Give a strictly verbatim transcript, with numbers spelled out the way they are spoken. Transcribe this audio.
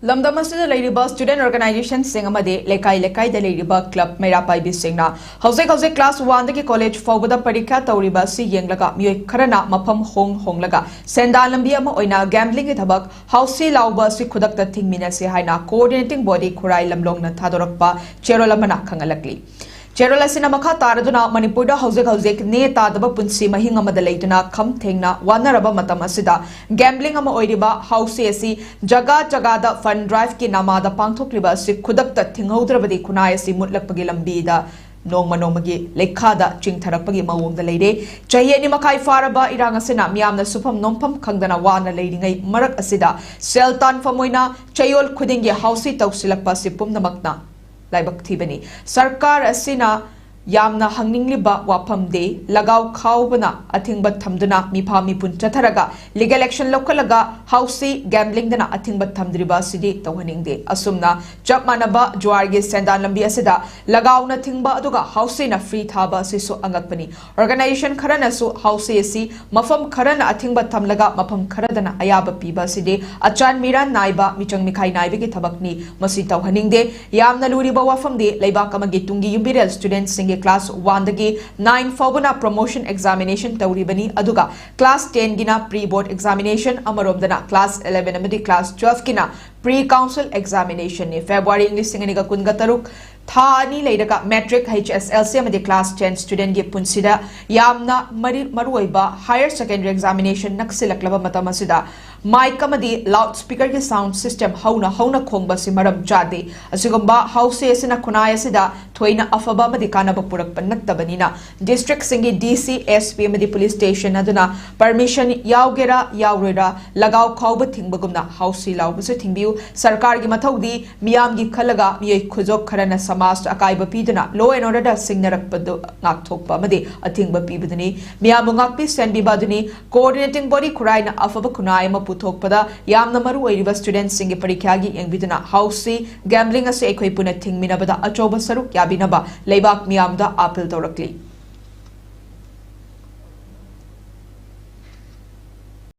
ꯂꯝꯗꯝ ꯑꯁꯤꯗ ꯂꯩꯔꯤꯕ student organizationꯁꯤꯡ ꯑꯃꯗꯤ ꯂꯩꯀꯥꯏ ꯂꯩꯀꯥꯏꯗ ꯂꯩꯔꯤꯕ club ꯃꯩꯔꯥ ꯄꯥꯏꯕꯤꯁꯤꯡꯅ ꯍꯧꯖꯤꯛ ꯍꯧꯖꯤꯛ class oneꯗꯒꯤ college ꯐꯥꯎꯕꯗ ꯄꯔꯤꯈ꯭ꯌꯥ ꯇꯧꯔꯤꯕ ꯑꯁꯤ ꯌꯦꯡꯂꯒ ꯃꯤꯑꯣꯏ ꯈꯔꯅ ꯃꯐꯝ ꯍꯣꯡ ꯍꯣꯡꯂꯒ ꯁꯦꯟꯗꯥꯟ ꯂꯝꯕꯤ ꯑꯃ ꯑꯣꯏꯅ gamblingꯒꯤ ꯊꯕꯛ ꯍꯧꯁꯤ ꯂꯥꯎꯕ ꯑꯁꯤ ꯈꯨꯗꯛꯇ ꯊꯤꯡꯃꯤꯟꯅꯁꯤ ꯍꯥꯏꯅ coordinating body ꯈꯨꯔꯥꯏ ꯂꯝꯂꯣꯡꯅ ꯊꯥꯗꯣꯔꯛꯄ ꯆꯦꯔꯣꯜ ꯑꯃꯅ ꯈꯪꯍꯜꯂꯛꯂꯤ꯫ ꯆꯦꯔꯣꯜ ꯑꯁꯤꯅ ꯃꯈꯥ ꯇꯥꯔꯗꯨꯅ ꯃꯅꯤꯄꯨꯔꯗ ꯍꯧꯖꯤꯛ ꯍꯧꯖꯤꯛ ꯅꯦ ꯇꯥꯗꯕ ꯄꯨꯟꯁꯤ ꯃꯍꯤꯡ ꯑꯃꯗ ꯂꯩꯗꯨꯅ ꯈꯝ ꯊꯦꯡꯅ ꯋꯥꯅꯔꯕ ꯃꯇꯝ ꯑꯁꯤꯗ gambling ꯑꯃ ꯑꯣꯏꯔꯤꯕ ꯍꯧꯁꯤ ꯑꯁꯤ ꯖꯒꯥ ꯖꯒꯥꯗ fund driveꯀꯤ ꯅꯃꯥꯗ ꯄꯥꯡꯊꯣꯛꯂꯤꯕ ꯑꯁꯤ ꯈꯨꯗꯛꯇ ꯊꯤꯡꯍꯧꯗ꯭ꯔꯕꯗꯤ ꯈꯨꯟꯅꯥꯏ ꯑꯁꯤ ꯃꯨꯠꯂꯛꯄꯒꯤ ꯂꯝꯕꯤꯗ ꯅꯣꯡꯃ ꯅꯣꯡꯃꯒꯤ ꯂꯩꯈꯥꯗ ꯆꯤꯡꯊꯔꯛꯄꯒꯤ ꯃꯑꯣꯡꯗ ꯂꯩꯔꯦ꯫ ꯆꯍꯤ ꯑꯅꯤ ꯃꯈꯥꯏ ꯐꯥꯔꯕ ꯏꯔꯥꯡ ꯑꯁꯤꯅ ꯃꯤꯌꯥꯝꯅ ꯁꯨꯐꯝ ꯅꯣꯝꯐꯝ ꯈꯪꯗꯅ ꯋꯥꯅ ꯂꯩꯔꯤꯉꯩ ꯃꯔꯛ ꯑꯁꯤꯗ ꯁꯦꯜ ꯇꯥꯟꯐꯝ ꯑꯣꯏꯅ ꯆꯌꯣꯜ ꯈꯨꯗꯤꯡꯒꯤ ꯍꯧꯁꯤ ꯇꯧꯁꯤꯜꯂꯛꯄ ꯑꯁꯤ ꯄꯨꯝꯅꯃꯛꯅ ꯂꯥꯏꯕꯛ ꯊꯤꯕꯅꯤ꯫ ꯁꯔꯀꯥꯔ ꯑꯁꯤꯅ ꯌꯥꯝꯅ ꯍꯪꯅꯤꯡꯂꯤꯕ ꯋꯥꯐꯝꯗꯤ ꯂꯒꯥꯎ ꯈꯥꯎꯕꯅ ꯑꯊꯤꯡꯕ ꯊꯝꯗꯨꯅ ꯃꯤꯐꯥ ꯃꯤꯄꯨꯟ ꯆꯠꯊꯔꯒ legal action ꯂꯧꯈꯠꯂꯒ ꯍꯧꯁꯤ gamblingꯗꯅ ꯑꯊꯤꯡꯕ ꯊꯝꯗ꯭ꯔꯤꯕ ꯑꯁꯤꯗꯤ ꯇꯧꯍꯟꯅꯤꯡꯗꯦ꯫ ꯑꯁꯨꯝꯅ ꯆꯞ ꯃꯥꯟꯅꯕ ꯖꯨꯋꯥꯔꯒꯤ ꯁꯦꯟꯗꯥꯟ ꯂꯝꯕꯤ ꯑꯁꯤꯗ ꯂꯒꯥꯎꯅ ꯊꯤꯡꯕ ꯑꯗꯨꯒ ꯍꯧꯁꯤꯅ free ꯊꯥꯕ ꯑꯁꯤꯁꯨ ꯑꯉꯛꯄꯅꯤ꯫ Organization ꯈꯔꯅꯁꯨ ꯍꯧꯁꯤ ꯑꯁꯤ ꯃꯐꯝ ꯈꯔꯅ ꯑꯊꯤꯡꯕ ꯊꯝꯂꯒ ꯃꯐꯝ ꯈꯔꯗꯅ ꯑꯌꯥꯕ ꯄꯤꯕ ꯑꯁꯤꯗꯤ ꯑꯆꯥꯟ ꯃꯤꯔꯥꯟ ꯅꯥꯏꯕ, ꯃꯤꯆꯪ ꯃꯤꯈꯥꯏ ꯅꯥꯏꯕꯒꯤ ꯊꯕꯛꯅꯤ꯫ ꯃꯁꯤ ꯇꯧꯍꯟꯅꯤꯡꯗꯦ꯫ ꯌꯥꯝꯅ ꯂꯨꯔꯤꯕ ꯋꯥꯐꯝꯗꯤ ꯂꯩꯕꯥꯛ ꯑꯃꯒꯤ ꯇꯨꯡꯒꯤ ꯌꯨꯝꯕꯤꯔꯦꯜ studentꯁꯤꯡꯒꯤ class oneꯗꯒꯤ nine ꯐꯥꯎꯕꯅ promotion examination ꯇꯧꯔꯤꯕꯅꯤ, ꯑꯗꯨꯒ class tenꯒꯤꯅ pre board examination, ꯑꯃꯔꯣꯝꯗꯅ class eleven ꯑꯃꯗꯤ class twelveꯀꯤꯅ pre council examinationꯅꯤ꯫ February ꯂꯤꯁꯤꯡ ꯑꯅꯤꯒ ꯀꯨꯟꯒ ꯇꯔꯨꯛ ꯊꯥ ꯑꯅꯤ ꯂꯩꯔꯒ matric, H S L C ꯑꯃꯗꯤ class ten studentꯒꯤ ꯄꯨꯟꯁꯤꯗ ꯌꯥꯝꯅ ꯃꯔꯤ-, ꯃꯔꯨꯑꯣꯏꯕ higher secondary examination ꯅꯛꯁꯤꯜꯂꯛꯂꯕ ꯃꯇꯝ ꯑꯁꯤꯗ mic ꯑꯃꯗꯤ loud speakerꯒꯤ sound system ꯍꯧꯅ ꯍꯧꯅ ꯈꯣꯡꯕ ꯑꯁꯤ ꯃꯔꯝ ꯆꯥꯗꯦ꯫ ꯑꯁꯤꯒꯨꯝꯕ ꯍꯧꯁꯤ ꯑꯁꯤꯅ ꯈꯨꯟꯅꯥꯏ ꯑꯁꯤꯗ ꯊꯣꯏꯅ ꯑꯐꯕ ꯑꯃꯗꯤ ꯀꯥꯟꯅꯕ ꯄꯨꯔꯛꯄ ꯅꯠꯇꯕꯅꯤꯅ districtꯁꯤꯡꯒꯤ D C, S P ꯑꯃꯗꯤ police station ꯑꯗꯨꯅ permission ꯌꯥꯎꯒꯦꯔꯥ ꯌꯥꯎꯔꯣꯏꯔꯥ ꯂꯒꯥꯎ ꯈꯥꯎꯕ ꯊꯤꯡꯕꯒꯨꯝꯅ ꯍꯧꯁꯤ ꯂꯥꯎꯕꯁꯨ ꯊꯤꯡꯕꯤꯌꯨ꯫ ꯁꯔꯀꯥꯔꯒꯤ ꯃꯊꯧꯗꯤ ꯃꯤꯌꯥꯝꯒꯤ ꯈꯜꯂꯒ ꯃꯤꯑꯣꯏ ꯈꯨꯖꯣꯞ ꯈꯔꯅ ꯁꯃꯥꯖꯇ ꯑꯀꯥꯏꯕ ꯄꯤꯗꯨꯅ law and orderꯗ ꯁꯤꯡꯅꯔꯛꯄꯗꯨ ꯉꯥꯛꯊꯣꯛꯄ ꯑꯃꯗꯤ ꯑꯊꯤꯡꯕ ꯄꯤꯕꯗꯨꯅꯤ꯫ ꯃꯤꯌꯥꯝꯕꯨ ꯉꯥꯛꯄꯤ ꯁꯦꯟꯕꯤꯕ ꯑꯗꯨꯅꯤ꯫ Coordinating body ꯈꯨꯔꯥꯏꯅ ꯑꯐꯕ ꯈꯨꯟꯅꯥꯏ ꯑꯃ ꯄꯨꯊꯣꯛꯄꯗ ꯌꯥꯝꯅ ꯃꯔꯨ ꯑꯣꯏꯔꯤꯕ studentꯁꯤꯡꯒꯤ ꯄꯔꯤꯈ꯭ꯌꯥꯒꯤ ꯌꯦꯡꯕꯤꯗꯨꯅ ꯍꯧꯁꯤ gamblingꯁꯤ ꯑꯩꯈꯣꯏ ꯄꯨꯟꯅ ꯊꯤꯡꯃꯤꯟꯅꯕꯗ ꯑꯆꯧꯕ ꯁꯔꯨꯛ ꯌꯥꯕꯤꯅꯕ ꯂꯩꯕꯥꯛ ꯃꯤꯌꯥꯝꯗ appeal ꯇꯧꯔꯛꯂꯤ꯫